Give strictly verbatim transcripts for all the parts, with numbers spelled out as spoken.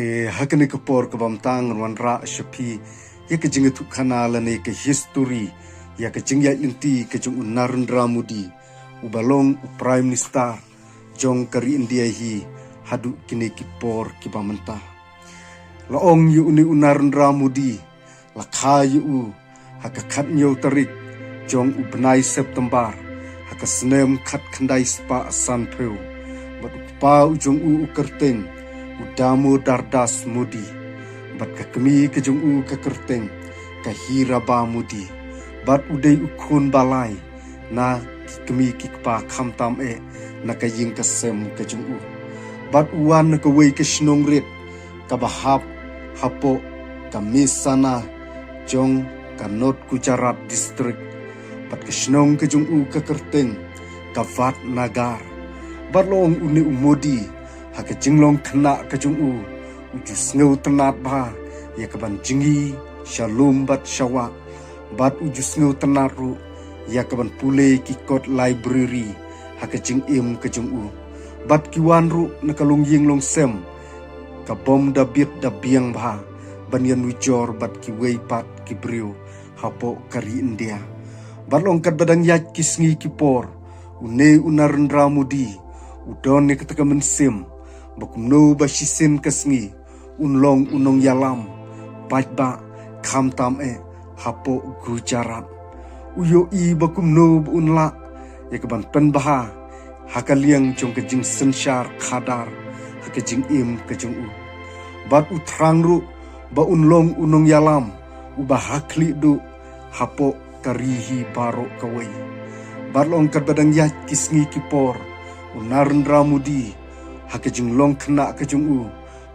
Eh, ha kane ka por kaba mynta ngan wanrah sha phi ïa ka jingïathuhkhana lane ka history ïa ka jingïaid lynti ka jong u Narendra Modi, uba long u Prime Minister jong ka ri India hi haduh kine ki por kiba mynta. La ong ïa une u Narendra Modi, la kha ïa u ha ka khatñiew tarik jong u bnai September, ha ka snem khatkhyndai spah sanphew. Bad u kpa u jong u u kyrteng u Damodar Das Modi. Bad ka kmie ka jong u ka kyrteng ka Hiraba Modi. Bad u dei u khun ba lai na ki kmie ki kpa, khamtam eh na ka ïing ka sem ka jong u. Bad u wan na kawei ka shnong rit kaba hap hapoh ka Mehsana jong ka North Gujarat District. Bad ka shnong ka jong u ka kyrteng ka Vadnagar. Bad la ong une u Modi, ha ka jinglong khynnah ka jong u, u ju sngewtynnad bha ïa ka ban jngi sha lum bad sha wah. Bad u ju sngewtynnad ruh ïa ka ban pule ki kot library ha ka jingim ka jong u. Bad ki wan ruh na ka longïing longsem kabym da bit da biang bha ban ïanujor bad kiwei pat ki briew hapoh ka ri India. Bad la ong katba dang ïaid ki sngi ki por, une u Narendra Modi u don ïa kata ka mynsiem ba kumno ba shisien ka sngi un long u nongïalam paidbah, khamtam eh hapoh Gujarat. U ïohi ba kumno ba un lah ïa ka ban pynbha ha ka liang jong ka jingsynshar khadar ha ka jingim ka jong u. Bad u thrang ruh ba un long u nongïalam uba ha khlieh duh hapoh ka ri hi baroh kawei. Bad la ong katba dang ïaid ki sngi ki por, u Narendra Modi, ha ka jinglong khynnah ka jong u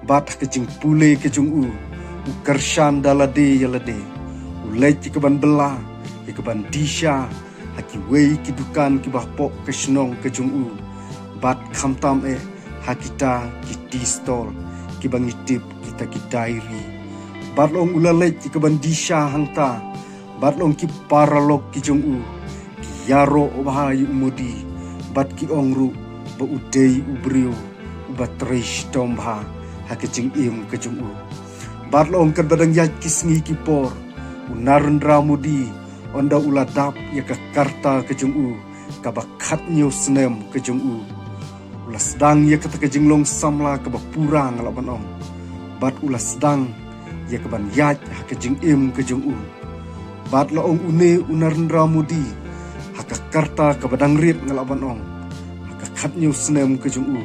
bad ha ka jingpule ka jong u, u kyrshan da lade ïa lade. U leit ïa ka ban bylla, ïa ka ban die sha ha kiwei ki dukan kiba hapoh ka shnong ka jong u. Bad khamtam eh ha kita ki tea stall kiba ngi tip kita ki dairy. Bad la ong u la leit ïa ka ban die sha hangta. Bad la ong ki paralok ki jong u ki ïaroh bha ïa u Modi. Bad ki ong ruh ba u dei u briew uba trei shitom bha ha ka jingim ka jong u. Bad la ong katba dang ïaid ki sngi ki por, u Narendra Modi, ynda u la dap ïa ka karta ka jong u kaba khatñiew snem ka jong u, u la sdang ïa kata ka jinglong samla kaba pura, nga lah ban ong. Bad u la sdang ïa ka ban ïaid ha ka jingim ka jong u. Bad la ong une u Narendra Modi, ha ka karta kaba dang rit, nga lah ban ong, ha ka khatñiew snem ka jong u,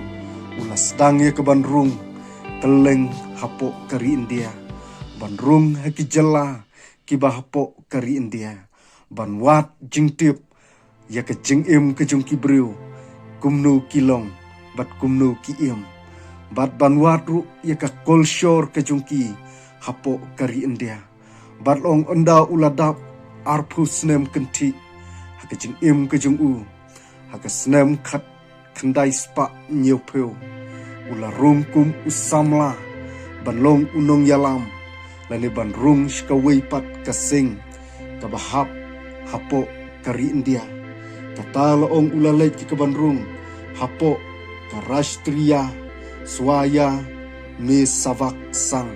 u la sdang ïa ka ban rung kylleng hapoh ka ri India, ban rung ha ki jylla kiba hapoh ka ri India, ban wad jingtip ïa ka jingim ka jong ki briew, kumno ki long bad kumno ki im. Bad ban wad ruh ïa ka culture ka jong ki hapoh ka ri India. Bad la ong ynda u la dap arphew snem kynthih ha ka jingim ka jong u, ha ka snem khat khyndai spah hynñiewphew, u la rung kum u samla ban long u nongïalam, lane ban rung sha kawei pat ka seng kaba hap hapoh ka ri India. Kata la ong u la leit ïa ka ban rung hapoh ka Rashtriya Swayamsevak Sangh,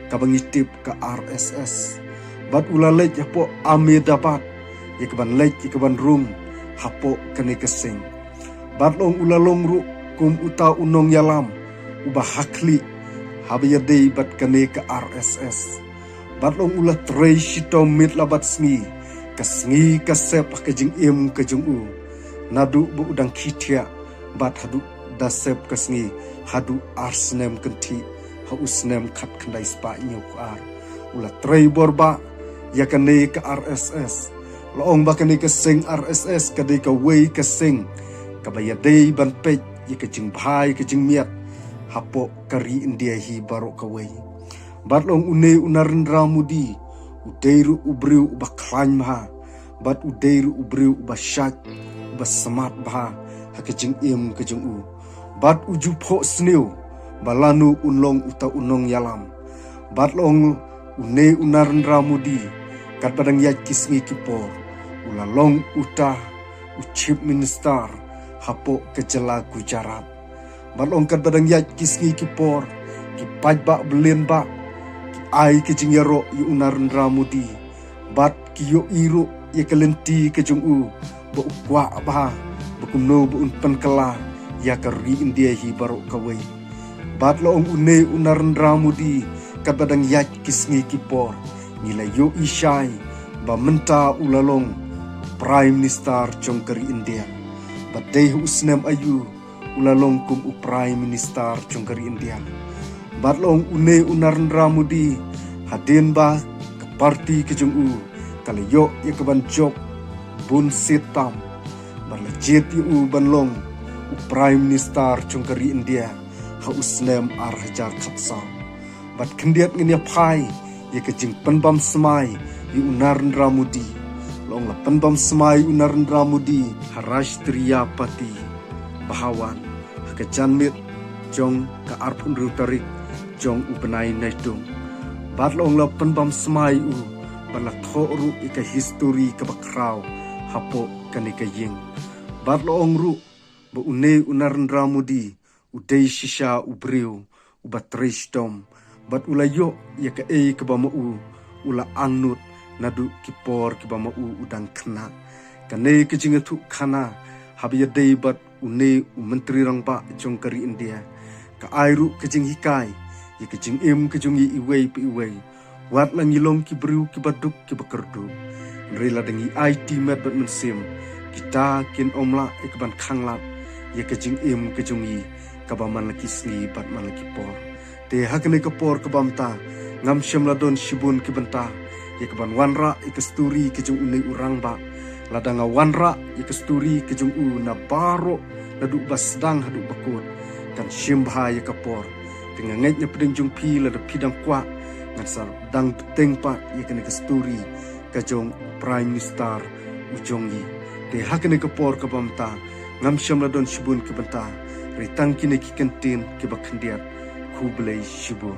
kaba ngi tip ka R S S. Bad u la leit hapoh Ahmedabad ïa ka ban leit ïa ka ban rung hapoh kane ka seng. Bad la ong u la long ruh kum uta u nongïalam uba ha khlieh haba ïadei bad kane ka R S S. Bad la ong u la trei shitom miet la bad sngi, ka sngi ka sep ha ka jingim ka jong u. Naduh ba u dang khie thiah bad haduh da sep ka sngi, haduh ar snem kynthih, ha u snem khat khyndai spah hynñiewphew ar, u la trei bor bha ïa kane ka R S S. La ong ba kane ka seng R S S ka dei kawei ka seng kaba ïadei ban peit ïa ka jingbha ïa ka jingmiat hapoh ka ri India hi baroh kawei. Bad la ong une u Narendra Modi, u dei ruh u briew uba khlaiñ bha, bad u dei ruh u briew uba shait, uba smat bha ha ka jingim ka jong u. Bad u ju phohsniew ba lano un long uta u nongïalam. Bad la ong une u Narendra Modi, katba dang ïaid ki sngi ki por, u la long uta u Chief Minister hapoh ka jylla Gujarat. Bad la ong katba dang ïaid ki sngi ki por, Ki paidbah blynnbah ki ai ka jingïaroh ïa u Narendra Modi bad ki ïohi ruh ïa ka lynti ka jong u ba u kwah bha ba kumno ba un pynkylla ïa ka ri India hi baroh kawei. Bad la ong une u Narendra Modi, katba dang ïaid ki sngi ki por ngi la ïohi shai ba mynta u la long Prime Minister jong ka ri India. Bad dei ha u snem aïu u la long kum u Prime Minister jong ka ri India? Bad la ong une u Narendra Modi, hadien ba ka party ka jong u ka la ïoh ïa ka ban jop bun siat tam, bad la jied ïa u ban long u Prime Minister jong ka ri India ha u snem ar hajar khatsaw. Bad khyndiat ngin ïa phai ïa ka jingpynbam smai ïa u Narendra Modi. La ong la pynbam smai u Narendra Modi ha Rashtriyapati Bhawan ha ka janmiet jong ka arphew hynriew tarik jong u bnai Naitung. Bad la ong la pynbam smai u bad la thoh ruh ïa ka histori kaba khraw hapoh kane ka ïing. Bad la ong ruh ba une u Narendra Modi u dei shisha u briew uba trei shitom bad u la ïoh ïa kaei kaba ma u u la angnud naduh ki por kiba ma u u dang khynnah. Kane ka jingïathuhkhana haba ïadei bad une u Myntri Rangbah jong ka ri India ka ai ruh ka jinghikai ïa ka jingim ka jong ngi iwei pa iwei. Wat la ngi long ki briew kiba duk kiba kyrduh, hynrei lada ngi aiti met bad mynsiem, kita kin ym lah ïa ka ban khanglad ïa ka jingim ka jong ngi kaba man la ki sngi bad man la ki por. Te ha kane ka por kaba mynta ngam shym la don shibun ki bynta ïa ka ban wanrah ïa ka stori ka jong une u rangbah. Lada nga wanrah ïa ka stori ka jong u na baroh naduh ba sdang haduh ba kut, kan shim bha ïa ka por. Te nga ngeit na pdeng jong phi lada phi dang kwah ngan sa dang bteng pat ïa kane ka stori ka jong u Prime Minister u jong ngi. Te ha kane ka por kaba mynta ngam shym la don shibun ki bynta, hynrei tang kine ki kyntien kiba khyndiat. Khublei shibun.